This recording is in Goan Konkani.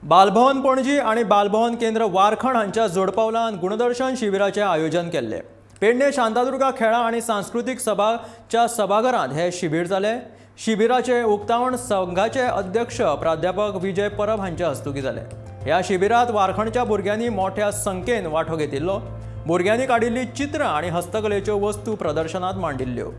बालभवन पणजी आनी बालभवन केंद्र वारखंड हांच्या जोडपावलान गुणदर्शन शिबिराचें आयोजन केल्लें. पेडणे शांतादुर्गा खेळां आनी सांस्कृतीक सभाच्या सभाघरांत हें शिबीर जालें. शिबिराचें उक्तावण संघाचे अध्यक्ष प्राध्यापक विजय परब हांच्या हस्तुकीं जालें. ह्या शिबिरांत वारखंडच्या भुरग्यांनी मोठ्या संख्येन वांटो घेतिल्लो. भुरग्यांनी काडिल्लीं चित्रां आनी हस्तकलेच्यो वस्तू प्रदर्शनांत मांडिल्ल्यो.